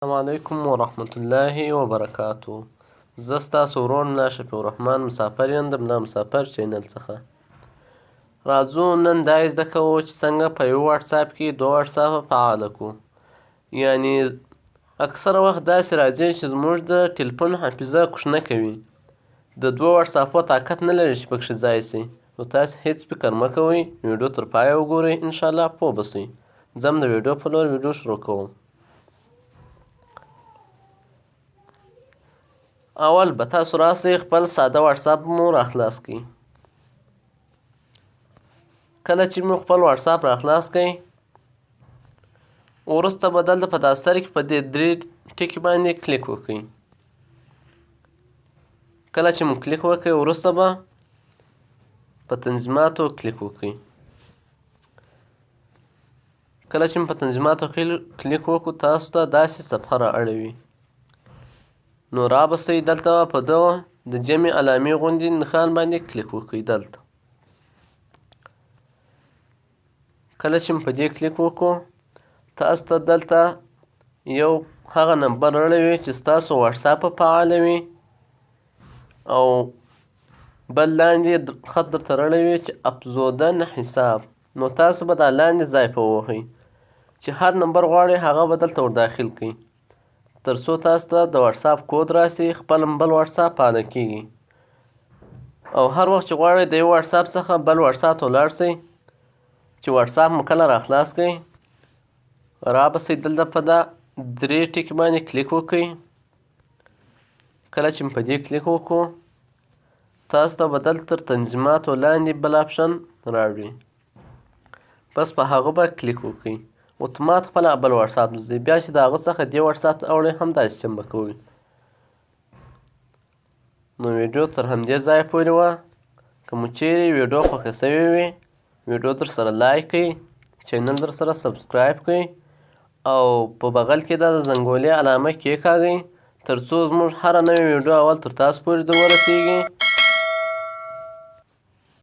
السلام علیکم ورحمت الله وبرکاتو. زه ستاسو ورور ملا شفیع الرحمن مسافر یم د ملا مسافر چینل څخه. راځو نن دا زده کوو چې څنګه په یو واتساپ کې دوه واتساپه فعاله کړو. یعنی اکثره وخت داسې راځي چې زموږ د ټلیفون حافظه کوشنه کوي، د دوو واتساپو طاقت نه لري چې پکښې ځای سي. نو تاسې هیڅ فکر مه کوئ، ویډیو تر پایه وګورئ، انشاءالله پوه به سئ. ځم د ویډیو په لور، ویډیو شروع کوم. اول به تاسو راسئ خپل ساده واتساپ مو راخلاص کړئ. کله چې مو خپل واتساپ راخلاص کړئ، وروسته به دلته په دا سر کې په دې درې ټکي باندې کلیک وکړئ. کله چې مو کلیک وکړئ، وروسته به په تنظیماتو کلیک وکړئ. کله چې مو په تنظیماتو کلیک وکړو، تاسو ته داسې صفحه را اړوي. نو را به سئ دلته په دغه د جمع علامې غوندې نښان باندې کلیک وکړئ. دلته کله چې مو په دې کلیک وکړو، تاسو ته دلته یو هغه نمبر راړوي چې ستاسو واتساپ فعاله وي، او بل لاندې خط درته راړوي چې افزودن حساب. نو تاسو به دا لاندې ځای په ووهئ چې هر نمبر غواړئ هغه به دلته ور داخل کړئ، تر څو تاسو ته د واتساپ کود راسي، خپل بل واتساپ فعاله کیږي. او هر وخت چې غواړئ د یو واتساپ څخه بل واتساپ ته ولاړ سئ، چې واتساپ مو کله راخلاص کړئ، را به سئ دلته په دا درې ټکي باندې کلیک وکړئ. کله چې مو په دې کلیک وکړو، تاسو ته به دلته تر تنظیماتو لاندې بل آپشن راوړي، بس په هغه به کلیک وکړئ، اتومات خپله بل واتساپ ته ځئ. بیا چې د هغه څخه دې واتساپ ته اوړئ، هم داسې چم به کوئ. نو ویډیو تر همدې ځایه پورې وه. که مو چیرې ویډیو خوښه سوې وي، ویډیو در سره لایک کړئ، چینل در سره سبسکرایب کړئ، او په بغل کې دا د زنګولې علامه کېکاږئ، تر څو زموږ هره نوې ویډیو اول تر تاسو پورې در ورسیږي.